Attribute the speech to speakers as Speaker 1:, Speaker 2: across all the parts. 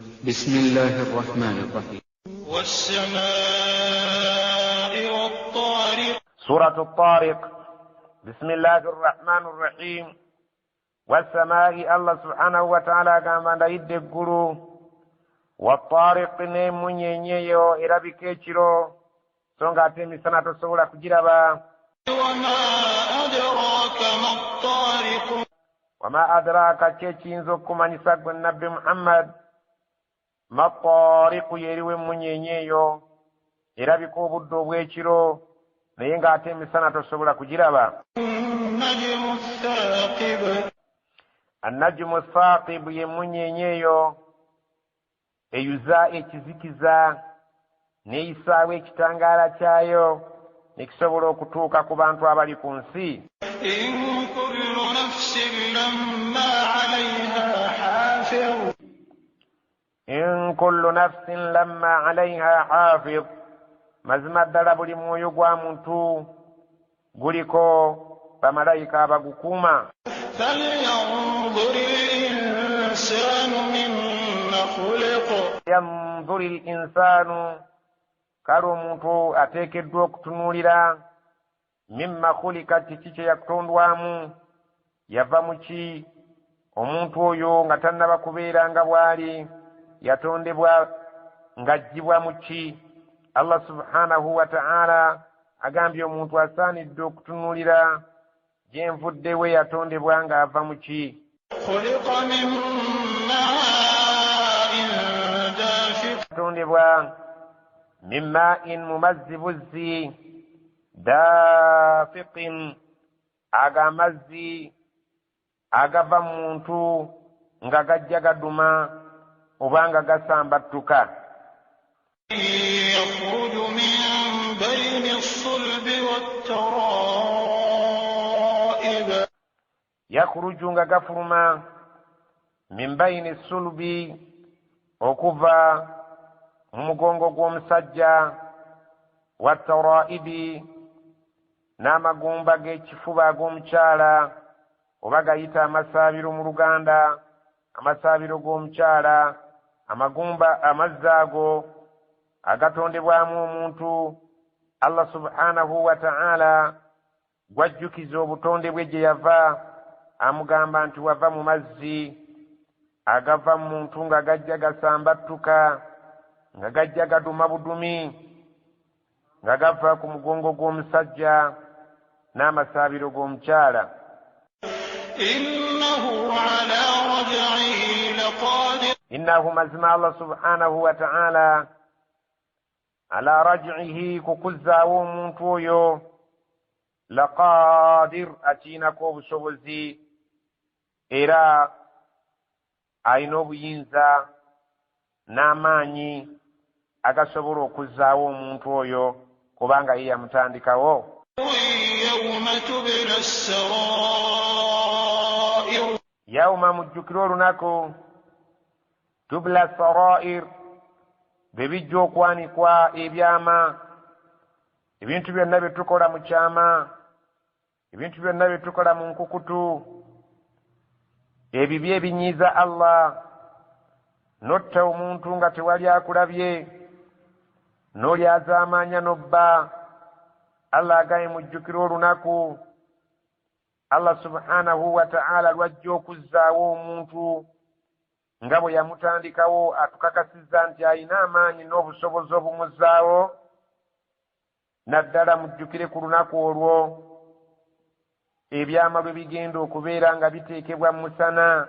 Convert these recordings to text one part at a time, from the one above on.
Speaker 1: بسم الله الرحمن الرحيم.
Speaker 2: والسماء والطارق.
Speaker 3: سورة الطارق. بسم الله الرحمن الرحيم. والسماء الله سبحانه وتعالى agamba ndayidde eggulu, wattariq n'emmunyeenye eyo erabika ekiro so nga ate emisana tosobola kugiraba.
Speaker 2: وما أدراك ما الطارق.
Speaker 3: Wama adraaka, ki ekiyinza okukumanyisa gwe Nabbi Muhammad? Mattariqu, yeriwo emmunyeenye eyo erabika obudde obw'ekiro naye ng'ate emisana tosobola kugiraba.
Speaker 2: النجم الثاقب.
Speaker 3: Annajumu thaqibu, y'emmunyeenye eyo eyuza ekizikiza n'eyisaawo ekitangaala kyayo nekisobola okutuuka ku bantu abali ku nsi.
Speaker 2: إن كل نفس لما عليها حافظ.
Speaker 3: In kullu nafsin lamma alaiha hafidh, mazima ddala buli mwoyo gwa muntu guliko bamalayika abagukuuma.
Speaker 2: فلينظر الإنسان مما خلق.
Speaker 3: Yanzuri l insaanu, kale omuntu ateekeddwa okutunuulira, mimma khulika, kiki kye yakutondwamu, yava mu ki? Omuntu oyo nga tannaba kubeera nga bw'ali yatondebwa ng'aggyibwa mu ki? Allah subhanahu wa ta'ala agambye omuntu asaanidde okutunuulira gye nvudde we yatondebwa ng'ava mu ki.
Speaker 2: خلق من ماء دافق.
Speaker 3: Yatondebwa min ma'in, mu mazzi buzzi, dafiqin, ago amazzi agava mu muntu nga gajja gaduma oba nga gasambattuka.
Speaker 2: يخرج من بين الصلب والترائب.
Speaker 3: Yakhruju, nga gafuluma, min bayini sulubi, okuva mu mugongo gw'omusajja, wattaraibi, n'amagumba g'ekifuba ag'omukyala, oba gayita amasaabiro mu Luganda, amasaabiro g'omukyala, amagumba, amazzi ago agatondebwamu omuntu. Allah subhanahu wa ta'ala gwajjukiza obutonde bwe gye yava, amugamba nti wava mu mazzi agava mu muntu nga gajja gasambattuka, nga gajja gaduma budumi, nga gava ku mugongo gw'omusajja n'amasaabiro g'omukyala.
Speaker 2: إنه على رجعه لقادر.
Speaker 3: Innahu, mazima Allah subhanahu wa ta'ala, ala raji'ihi, ku kuzzaawo omuntu oyo, laqadir, akiinako obusobozi era alina obuyinza n'amaanyi agasobola okuzzaawo omuntu oyo kubanga ye yamutandikawo.
Speaker 2: يوم تبلى السرائر.
Speaker 3: Yauma, mujjukire olunaku, tubula sarair, bwe bijja okwanikwa ebyama, ebintu byonna bye tukola mu kyama, ebintu byonna bye tukola mu nkukutu, ebibi ebinyiiza Allah, n'otta omuntu nga tewali akulabye, n'olyazaamaanya, n'obba. Allah agaye mujjukire olunaku Allah subhanahu wa ta'ala lwajja okuzzaawo omuntu nga bwe yamutandikawo, atukakasizza nti alina amaanyi n'obusobozi obumuzzaawo. Naddala mujjukire ku lunaku olwo ebyama lwe bigenda okubeera nga biteekebwa mu musana,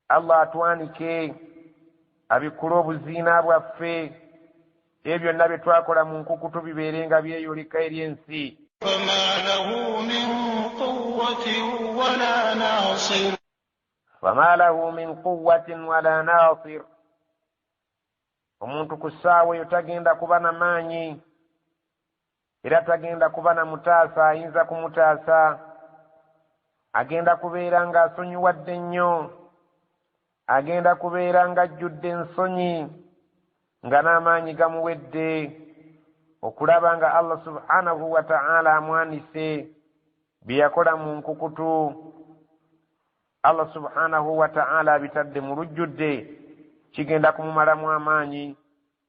Speaker 3: Allah atwanike abikkule obuziina bwaffe, ebyo byonna bye twakola mu nkukutu bibeere nga byeyoleka eri ensi.
Speaker 2: فما له من قوة ولا ناصر.
Speaker 3: Fama lahu min quwatin wala nasir, omuntu ku ssaawa eyo tagenda kuba na maanyi era tagenda kuba na mutaasa ayinza kumutaasa. Agenda kubeera ng'asonyiwadde nnyo, agenda kubeera ng'ajjudde ensonyi, nga n'amaanyi gamuwedde okulaba nga Allah subhanahu wa ta'ala amwanise bye yakola mu nkukutu. Allah subhanahu wa ta'ala abitadde mu lujjudde. Kigenda kumumalamu amaanyi,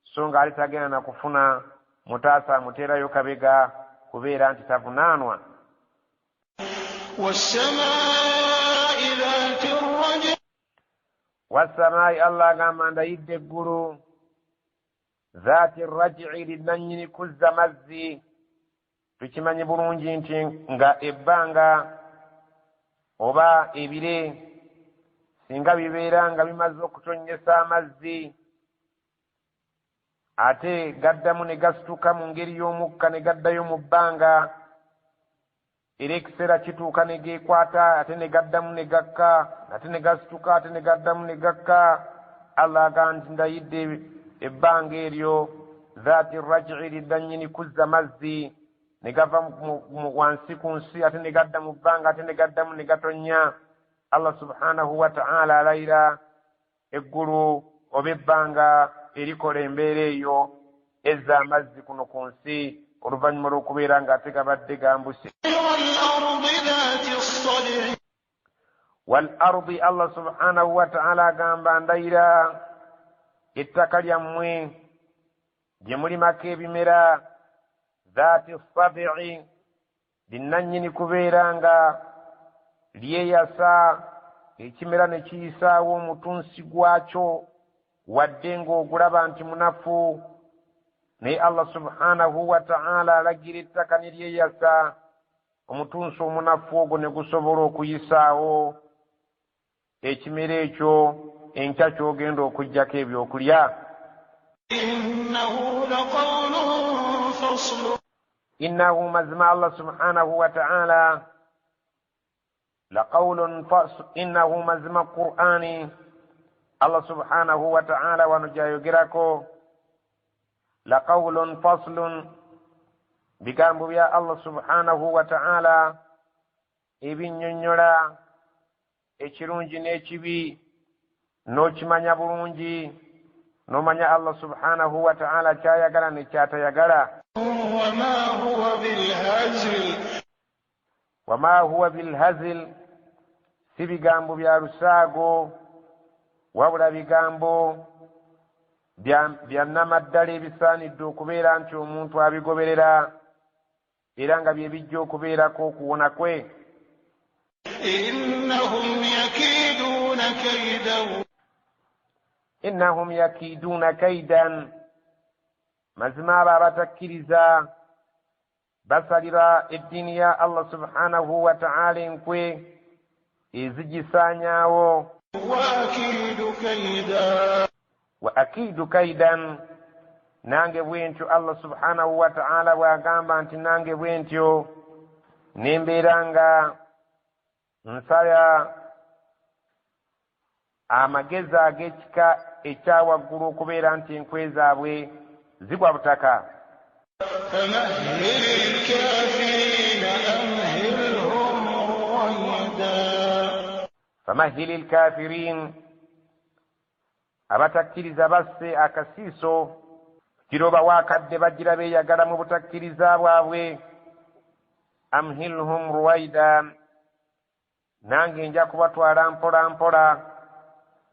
Speaker 3: so nga ali tagenda na kufuna mutaasa amuteerayo kabega kubeera nti tavunaanwa. Wassamaa'i, Allah agamba ndayidde eggulu, zaati raji'i, linnannyini kuzza mazzi. Tukimanyi bulungi nti nga ebbanga oba ebire singa bibeera nga bimaze okutonnyesa amazzi, ate gaddamu ne gasituka mu ngeri y'omukka ne gaddayo mu bbanga, era ekiseera kituuka ne geekwata, ate ne gaddamu ne gakka, ate ne gasituka, ate ne gaddamu ne gakka. Allah agamba nti ndayidde ebbanga eryo, zaati raji'i, linnannyini kuzza mazzi, ne gava wansi ku nsi, ate ne gadda mu bbanga, ate ne gaddamu ne gatonnya. Allah subhanahu wa ta'ala alayira eggulu oba ebbanga erikola embeera eyo ezza amazzi kuno ku nsi oluvannyuma lw'okubeera ng'ate gabadde gambuse. Wal ardi, Allah subhanahu wa ta'ala agamba ndayira ettaka lyammwe gye mulimako ebimera, zaati sabi'i, linnannyini kubeera nga lyeyasa ekimera ne kiyisaawo omutunsi gwakyo, wadde ng'ogulaba nti munafu, naye Allah subhanahu wa ta'ala alagira ettaka ne lyeyasa omutunsi omunafu ogwo ne gusobola okuyisaawo ekimera ekyo enkya ky'ogenda okuggyako ebyokulya. Innahu, mazima Allah subhanahu wa ta'ala, laqawlun fasl, innahu, mazima Qur'ani Allah subhanahu wa ta'ala wano gyayogerako, laqawlun faslun, bigambo bya Allah subhanahu wa ta'ala ebinnyonnyola ekirungi n'ekibi, n'okimanya bulungi, n'omanya Allah subhanahu wa ta'ala kyayagala ne kyatayagala. Wama huwa bilhazil, si bigambo bya lusaago, wabula bigambo bya nnamaddala ebisaanidde okubeera nti omuntu abigoberera, era nga bye bijja okubeerako okuwona kwe. Innahum yakiiduuna kaidan, mazima abo abatakkiriza basalira eddiini ya Allah subhanahu wa ta'ala enkwe ezigisaanyaawo. Wa akiidu kaidan, nange bwentyo Allah subhanahu wa ta'ala bw'agamba nti nange bwentyo ne mbeera nga nsala amagezi ag'ekika ekya waggulu okubeera nti enkwe zaabwe zigwa butaka. Famahili lkafirin, abatakkiriza basse akasiiso, kiroba waakadde bagira beeyagala mu butakkiriza bwabwe. Amhilhum ruwaida, nange nja kubatwala mpola mpola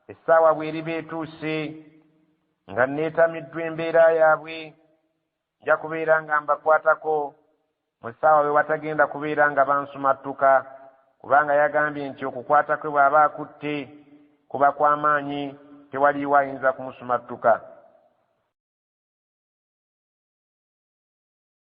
Speaker 3: essaawa bw'eriba etuuse nga neetamiddwa embeera yaabwe, nja kubeera nga mbakwatako mu ssaawa bwe batagenda kubeera nga bansumattuka, kubanga yagambye nti okukwata kwe bw'aba akutte kuba kw'amaanyi, tewaliiwo ayinza kumusumattuka.